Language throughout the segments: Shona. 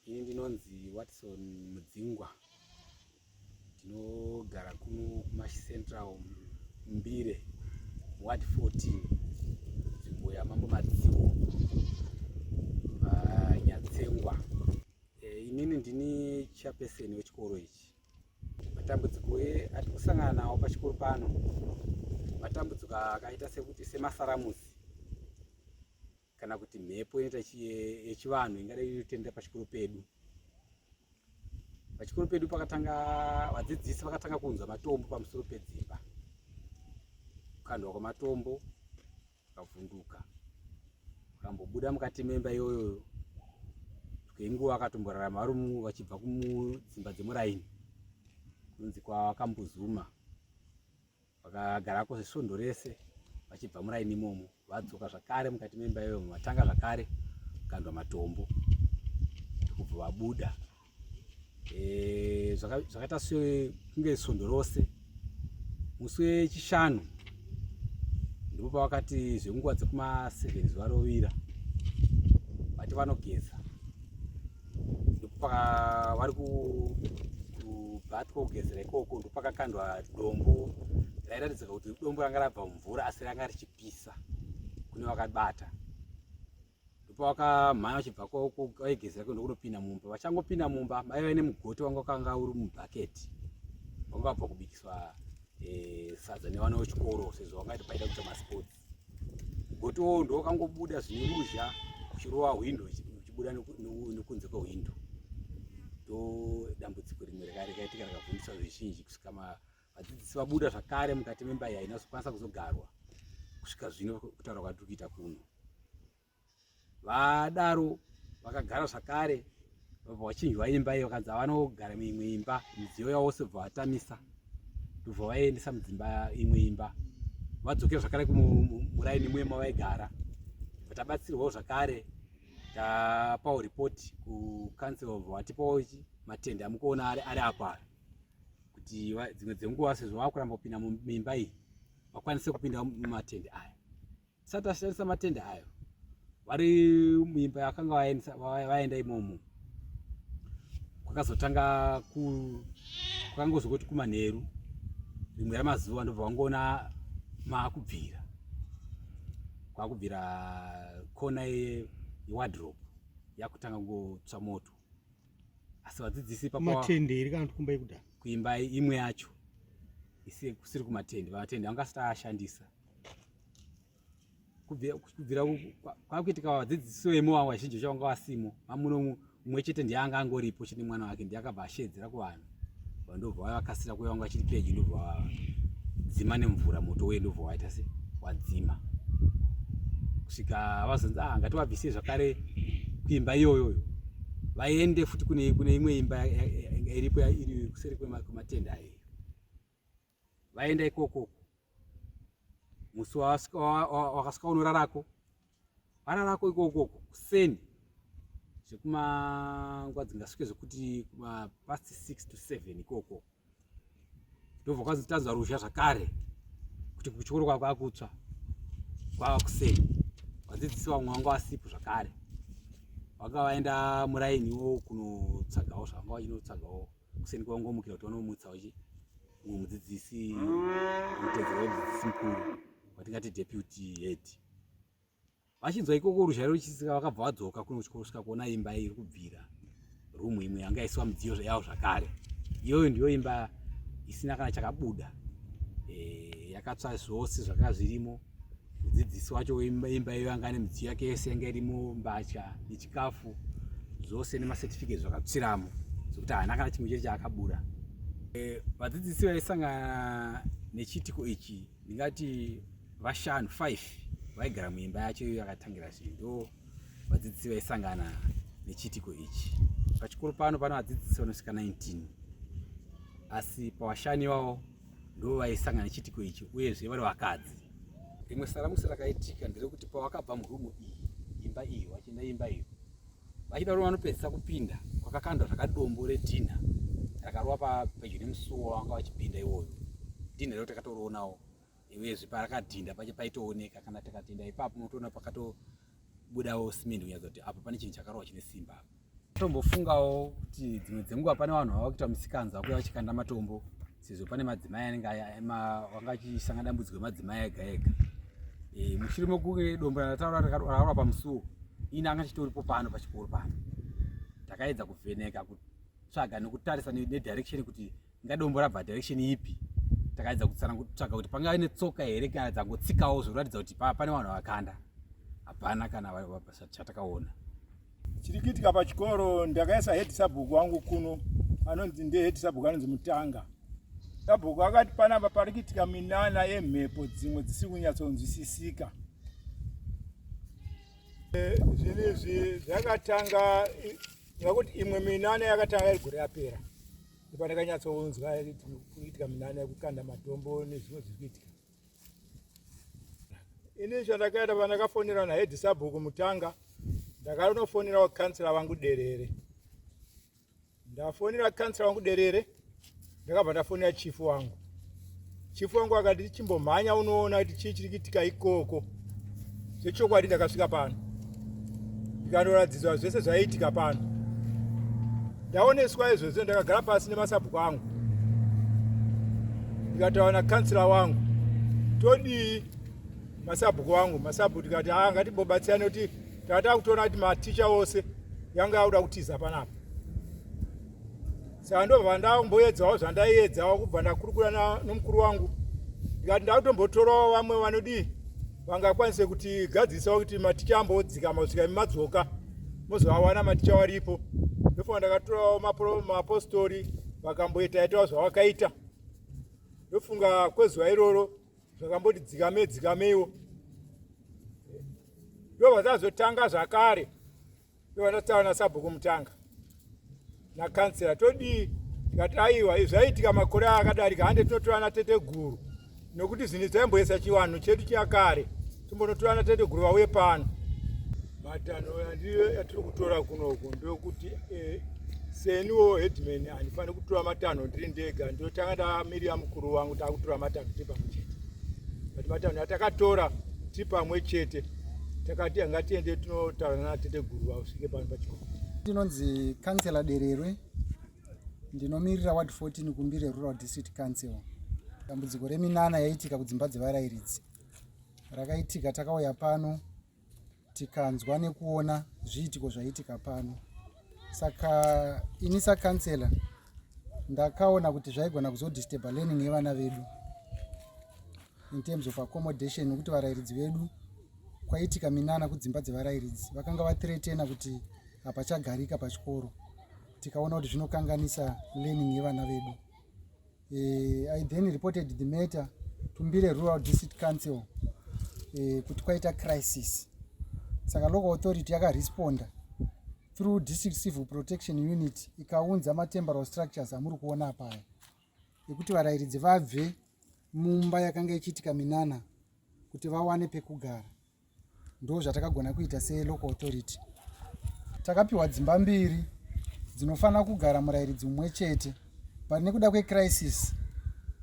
Ini ndinonzi Watson Mudzingwa, ndinogara kuno kuMash Central Mbire, Ward 14, nzvimbo yaMambo Madziwo, Nyatsengwa. E, inini ndini chairperson wechikoro ichi. Matambudziko atiri kusangana nawo pachikoro pano matambudziko akaita sekuti semasaramusi kana kuti mhepo inoita yechivanhu ingadai inotendera pachikoro pedu. Pachikoro pedu pakatanga vadzidzisi vakatanga kuunza matombo pamusoro pedzimba, kukandwa kwematombo akavhunduka akambobuda mukati memba iyoyo kwenguva akatomborarama vari vachibva kumudzimba dzemuraini kunonzi kwakambuzuma vakagarako zesvondo rese vachibva muraini imomo vadzoka zvakare mukati memba iyoyo vatanga zvakare kukandwa matombo ndokubva vabuda e, zvakaita sekunge svondo rose musi wechishanu ndipo pavakati zvenguva dzekuma 7 zuva rovira vati vanogeza vari kubath kogezera ikoko ndopakakandwa dombo rairatidzika kuti dombo ranga rabva mumvura asi ranga richipisa kune vakabata ndopawakamhanya vachibva kwaigezera kuenda kunopinda mumba vachangopinda mumba maiva nemugoti wanga wakanga uri mubhaketi wanga wabva kubikiswa eh, sadza nevana vechikoro sezvo wanga paida kuita masports mugoti uwowo ndowakangobuda zvine ruzha uchirova hwindo uchibuda nekunze kwehwindo ndo dambudziko rimwe rikaitika rakavhundisa zvizhinji kusvika vadzidzisi vabuda zvakare mukati memba iyi haina kuzokwanisa kuzogarwa kusvika zvino kutaura kwatiri kuita kuno vadaro vakagara zvakare vabva vachinjwa imba iyo vakanzi havanogara muimwe imba midziyo yavo wose bva vatamisa ndobva vaendesa mudzimba imwe imba vadzokera zvakare muraini muye mavaigara vatabatsirwawo zvakare tapawo ripoti kucouncil vatipawo matende amukuona ari apo ayo kuti dzimwe dzenguva sezvo vakuramba kupinda mumimba iyi vakwanise kupinda mumatende aya tisati tashandisa matende ayo vari muimba yakanga vaenda imomo kwakazotanga kwakangozokoti kumanheru rimwe ramazuva ndobva vangoona maakubvira kwakubvira kona yewadrobe yakutanga kungotsva moto asi vadzidzisi pamatende here kana kuti kumba yekudhara kuimba imwe yacho kusiri kumatende vamatende vanga asati ashandisa kubvira kwakuitika vadzidzisi vemo vavo vazhinji vacho vanga vasimo vamuno mumwe chete ndiye anga angoripo chete mwana wake ndiye akabva ashedzera kuvanhu vandobva vakasira kuuya vanga vachiri pedyo ndobva vadzima nemvura moto uye ndobva waita se wadzima kusvika vazonzi ah ngativabvise zvakare kuimba iyoyoyo vaende futi kune kune imwe imba iripo iri kuseri kwematende ayo vaenda ikoko musi wakasvika unorarako vararako ikokoko kuseni zvekumanguva dzingasvike zvekuti kuma past 6 to 7 ikoko ndobva kwanzi tanzwa ruzha zvakare kuti kuchikoro kwako akutsva kwava kuseni vadzidzisi vamwe vanga vasipo zvakare vanga vaenda murainiwo kunotsvagawo zvavanga vachinotsvagawo kuseni kwavangomukira kuti vanomutsa vachi mumwe mudzidzisi mutedzero wemudzidzisi mukuru watingati deputy head vachinzwa ikoko ruzha ruchisika vakabva vadzoka kuno kuchikoro kusvika kuona imba iri kubvira rumu imwe yanga yaiswa midziyo yavo zvakare iyoyo ndiyo imba isina kana chakabuda e, yakatsva zvose zvakanga zvirimo mudzidzisi wacho imba iyo yanga ane midziyo yake yese yanga irimo mbatya nechikafu zvose nemacertificate zvakatsviramo zvekuti haana kana chimwe chete chaakabura e, vadzidzisi vaisangana nechiitiko ichi ndingati vashanu 5 vaigara muimba yacho iyo yakatangira zvinhu ndo vadzidzisi vaisangana nechiitiko ichi pachikoro pano pane vadzidzisi vanosvika 19 asi pavashanu ivavo ndo vaisangana nechiitiko ichi uyezve vari vakadzi rimwe saramusi rakaitika nderekuti pavakabva murumu iyi imba iyi vachienda imba iyo vachida kuti vanopedzisa kupinda kwakakandwa zvakadombo redhinha rakarova pedyo nemusuwo wanga vachipinda iwoyo dhinha rero takatorionawo uyezve parakadhinda pacho paitooneka kana takadhinda ipapo unotoona pakatobudawo simende kunyatsa kuti apa pane chinhu chakarova chine simba apa. Tombofungawo kuti dzimwe dzenguva pane vanhu vava kuita musikanzwa kuya vachikanda matombo sezvo pane madzimai anenge anga achisanga dambudziko emadzimai ega ega. E, mushure mekunge dombo randataura rakaura pamusuwo ini anga chitoripo pano pachikoro pano, takaedza kuvheneka, kutsvaga nekutarisa nedirection kuti ingadombo rabva direction ipi. Takaedza kutsvaga kuti pangave netsoka here kana dzangotsikawo zvoratidza kuti pane vanhu vakanda. Hapana kana chatakaona. Chiri kuitika pachikoro, ndakaisa head sabhuku wangu kuno, anonzi ndehead sabhuku anonzi Mutanga. Sabhuku akati panapa pari kuitika minana yemhepo dzimwe dzisiri kunyatsonzwisisika. Zvinhu izvi zvakatanga ngakuti imwe minana yakatanga iri gore yapera, ndipandakanyatsounzwa kuitika minana yekukanda matombo nezvimwe zviri kuitika. Ini chandakaita, pandakafonera nahead sabhuku Mutanga, ndakanofonerawo kansela vangu Derere. Ndafonera kansela wangu Derere, ndakabva ndafonera chifu wangu. Chifu wangu akati chimbomhanya unoona kuti chii chiri kuitika ikoko. Zvechokwadi ndakasvika pano, ndikanoratidzwa zvese zvaiitika pano. Ndaoneswa izvozvo, ndakagara pasi nemasabhuku angu, ndikataura nakansela wangu, todii masabhuku wangu, masabhuku? Tikati haa, ngatimbobatsirane kuti takatanga kutoona kuti maticha ose yanga yakuda kutiza panapa. Saka ndobva ndamboedzawo zvandaiedzawo, kubva ndakurukura nomukuru wangu, ndikati ndakutombotorawo vamwe vanodii, vangakwanise kuti gadzisawo kuti maticha ambodzikama kusvika imi madzoka mozovawana maticha waripo. Ndofunga ndakatorawo mapostori, vakamboita itawo zvavakaita. Ndofunga kwezuva iroro zvakamboti dzikamei dzikameiwo, ndobva tazotanga zvakare. Ndobva ndataura nasabhuku Mutanga nakansela, todii? Tikati aiwa, izvi zvaiitika makore akadarika, hande tinotora nateteguru, nokuti zvinhu zvaimboisa chivanhu chedu chakare, timbonotora nateteguru vauye pano. Matanho yatiri kutora kunoku ndokuti seniwo headman handifaniri kutora matanho ndiri ndega. Ndinotanga ndamirira mukuru wangu, takutora matanho tiri pamwe chete. But matanho atakatora tiri pamwe chete, takati ngatiende tinotaura nateteguru vasvike pano pachikoro. Ndinonzi Kansela Dererwe, ndinomirira Ward 14 kuMbire Rural District Council. Dambudziko reminana yaiitika kudzimba dzevarairidzi rakaitika, takauya pano tikanzwa nekuona zviitiko zvaiitika pano. Saka ini sakansela ndakaona kuti zvaigona kuzodisturba learning yevana vedu in terms of accommodation, nekuti varairidzi vedu kwaitika minana kudzimba dzevarairidzi, vakanga vathreatena kuti hapachagarika pachikoro. Tikaona kuti zvinokanganisa learning yevana vedu. I then reported the matter to Mbire Rural District Council kuti kwaita crisis. Saka local authority yakaresponda through District Civil Protection Unit, ikaunza matemporal structures amuri kuona apaya, ekuti varairidzi vabve mumba yakanga ichiitika minana kuti vawane pekugara. Ndo zvatakagona kuita selocal authority. Takapiwa dzimba mbiri dzinofanira kugara murairidzi mumwe chete, but nekuda kwecrisis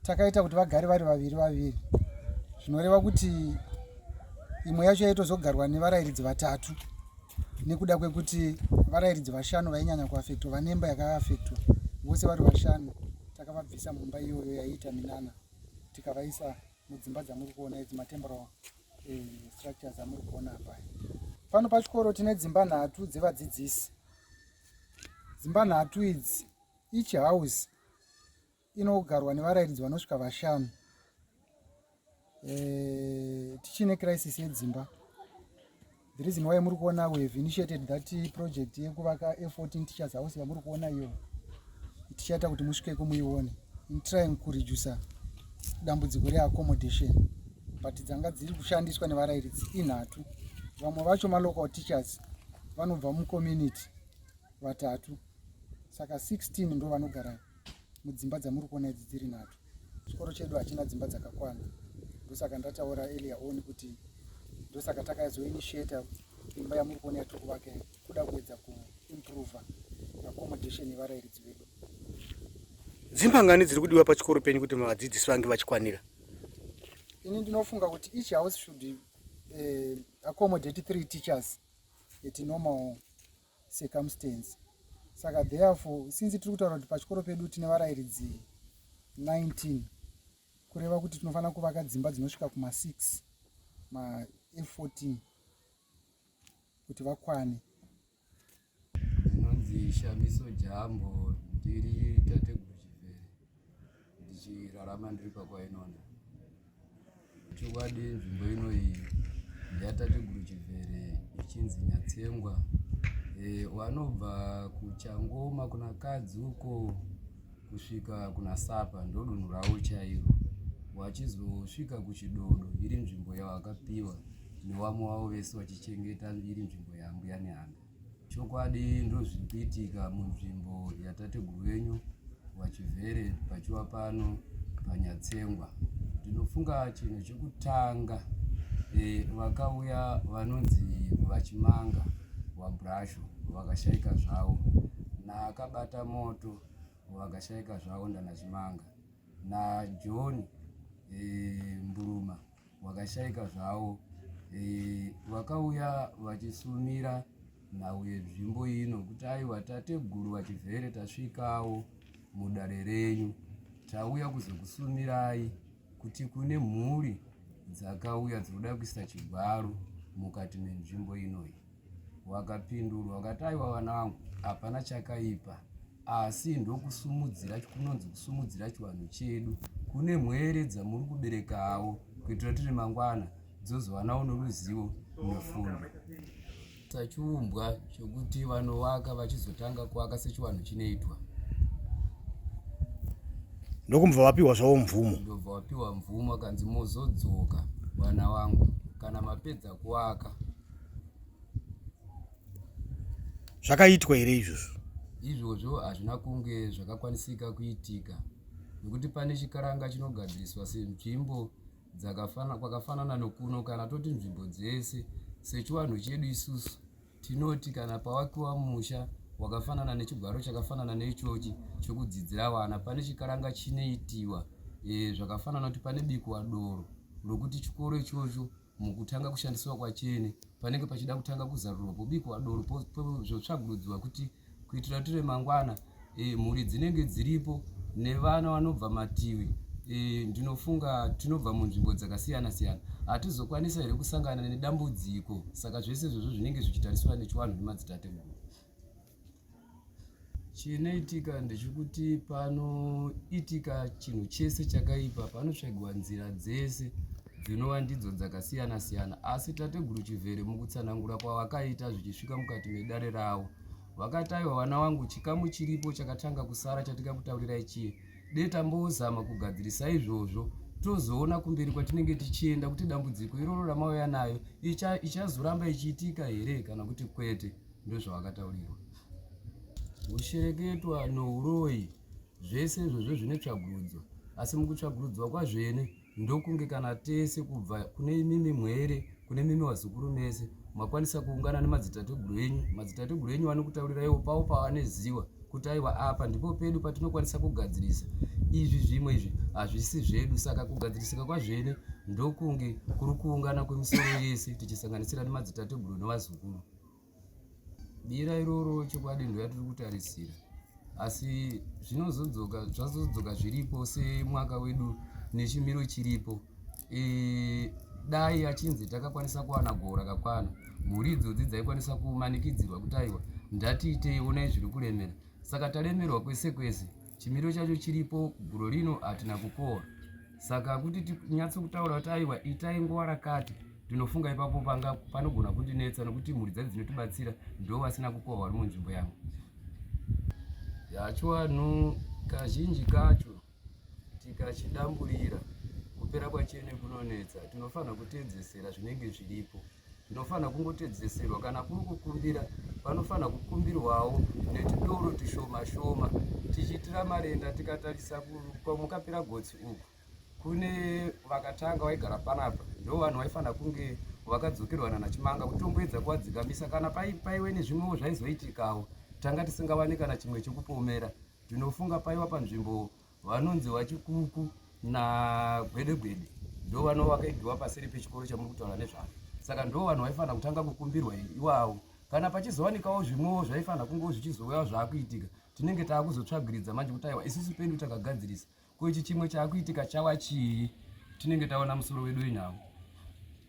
takaita kuti vagare vari vaviri vaviri, zvinoreva kuti imwe yacho yaitozogarwa nevarairidzi vatatu, nekuda kwekuti varairidzi vashanu vainyanya kuafektwa vane imba yakaafektwa. Vose vari vashanu takavabvisa mumba iyoyo yaiita minana, tikavaisa mudzimba dzamuri kuona idzi, matemporal structures amuri kuona apa. Pano pachikoro tine dzimba nhatu dzevadzidzisi. Dzimba nhatu idzi, each house inogarwa nevarairidzi vanosvika vashanu. Tichine crisis yedzimba. The reason why muri kuona we have initiated that project yekuvaka A14 teachers house yamuri kuona iyo, tichaita kuti musvikeko muione, in trying kuredusa dambudziko reaccommodation. But dzanga dziri kushandiswa nevarairidzi inhatu, vamwe vacho malocal teachers vanobva mucommunity vatatu, saka 16 ndo vanogara mudzimba dzamuri kuona idzi dziri nhatu. Chikoro chedu hachina dzimba dzakakwana, ndosaka ndataura earlier on kuti ndosaka takazoinitiata imba yamuri kuona yatiri kuvaka, kuda kuedza kuimprova accommodation yevarairidzi vedu. Dzimba ngani dziri kudiwa pachikoro penyu kuti vadzidzisi vange vachikwanira? Ini ndinofunga kuti each house should accommodate three teachers at normal circumstance. Saka therefore since tiri kutaura kuti pachikoro pedu tine varairidzi 19 kureva kuti tinofanira kuvaka dzimba dzinosvika kuma 6 ma F14 kuti vakwane. Ndinonzi Shamiso Jambo, ndiri tateguru Chivhere, ndichirarama ndiri pakwainona. Chokwadi nzvimbo ino iyi ndeyatateguru Chivhere ichinzi Nyatsengwa. E, wanobva kuChangoma kuna Kadzi uko kusvika kuna Sapa ndodunhu ravo chairo, wachizosvika kuChidodo iri nzvimbo yawakapiwa newamwe wavo vese wachichengeta iri nzvimbo yaAmbuya Nehanda. Chokwadi ndozviri kuitika munzvimbo yatateguru venyu vaChivhere pachiwa pano paNyatsengwa. Ndinofunga chinhu chekutanga e, vakauya vanonzi vaChimanga waBrasho vakashaika zvavo naakabata moto vakashaika zvavo ndanaChimanga naJohn e, Mburuma wakashaika zvawo e, vakauya vachisumira nhau yenzvimbo ino kuti aiwa tateguru vachivhere tasvikawo mudare renyu tauya kuzokusumirai kuti kune mhuri dzakauya dzinoda kuisa chigwaro mukati menzvimbo inoyi Wakapindurwa wakati, aiwa vana vangu, hapana chakaipa asi ndokusumudzira kunonzi kusumudzira chivanhu chedu kune mhwere dzamuri kuberekawo kuitira kuti remangwana dzozowanawo noruzivo nefundo sachiumbwa chokuti vanovaka vachizotanga kuvaka sechivanhu chinoitwa ndokumbva vapiwa zvavo mvumo ndobva vapiwa mvumo akanzi mozodzoka vana vangu kana mapedza kuvaka Zvakaitwa here izvozvo? Izvozvo hazvina kunge zvakakwanisika kuitika nekuti pane chikaranga chinogadziriswa senzvimbo dzakafana kwakafanana nokuno kana toti nzvimbo dzese sechivanhu chedu isusu tinoti kana pawakiwa musha wakafanana nechigwaro chakafanana neichochi chokudzidzira vana pane chikaranga chinoitiwa e, zvakafanana kuti pane bikwa doro rokuti chikoro ichocho Mukutanga kushandiswa kwachene panenge pachida kutanga kuzarurwa pobikwa doro zvotsvagurudzwa kuti kuitira kuti remangwana e, mhuri dzinenge dziripo nevana vanobva mativi e, ndinofunga tinobva munzvimbo dzakasiyana siyana hatizokwanisa here kusangana nedambudziko saka zvese izvozvo zvinenge zvichitariswa nechiwanhu nemadzitateguru Chinoitika ndechekuti panoitika chinhu chese chakaipa panotsvagwa nzira dzese dzinova ndidzo dzakasiyana siyana asi tateguru Chivhere mukutsanangura kwavakaita zvichisvika mukati medare ravo vakati aiwa vana vangu chikamu chiripo chakatanga kusara chatingakutaurirai chiye de tambozama kugadzirisa izvozvo tozoona kumberi kwatinenge tichienda kuti dambudziko iroro ramauya nayo ichazoramba ichiitika here kana kuti kwete ndozvavakataurirwa hushereketwa nouroyi zvese izvozvo zvine tsvagurudzo asi mukutsvagurudzwa kwazvene ndokunge kana tese kubva kune imimi mhwere kune mimi vazukuru mese makwanisa kuungana nemadzitateguru enyu madzitateguru enyu vanokutauriraiwo pavo pavaneziwa kuti aiwa apa ndipo pedu patinokwanisa kugadzirisa izvi zvimwe izvi hazvisi zvedu saka kugadzirisika kwazvene ndokunge kuri kuungana kwemisoro yese tichisanganisira nemadzitateguru nevazukuru Bira iroro chokwadi ndoyatiri kutarisira asi zvinozodzoka zvazodzoka zviripo semwaka wedu nechimiro chiripo e, dai achinzi takakwanisa kuwana goho rakakwana mhuri idzodzi dzaikwanisa kumanikidzirwa kuti aiwa ndatiitei onai zviri kuremera saka taremerwa kwese kwese chimiro chacho chiripo guro rino hatina kukohwa saka kuti tinyatso kutaura kuti aiwa itai nguva rakati ndinofunga ipapo panga panogona kundinetsa nokuti mhuri dzacho dzinotibatsira ndo vasina kukohwa vari munzvimbo yangu yachiwanhu kazhinji kacho tikachidamburira kupera kwachene kunonetsa tinofanira kuteedzesera zvinenge zviripo zvinofanira kungotedzeserwa kana kuri kukumbira panofanira kukumbirwawo netudoro tushoma shoma tichiitira marenda tikatarisa kwamukapera gotsi uku kune vakatanga vaigara panapa ndo vanhu vaifanira kunge vakadzokerwa nanachimanga kutomboedza kuvadzikamisa kana paiwe nezvimwewo zvaizoitikawo tanga tisingawane kana chimwe chekupomera ndinofunga paiwa panzvimbo vanonzi vachikuku nagwedegwede ndo vano vakaigiwa paseri pechikoro chamuri kutaura nezvavo saka ndo vanhu vaifanira kutanga kukumbirwa iwavo Kana pachizowanikawo zvimwewo zvaifanira kungewo zvichizouyawo zvaakuitika, tinenge taakuzotsvagiridza manje kuti aiwa isusu pedu takagadzirisa, ko ichi chimwe chaakuitika chava chii? Tinenge taona musoro wedu wenhau.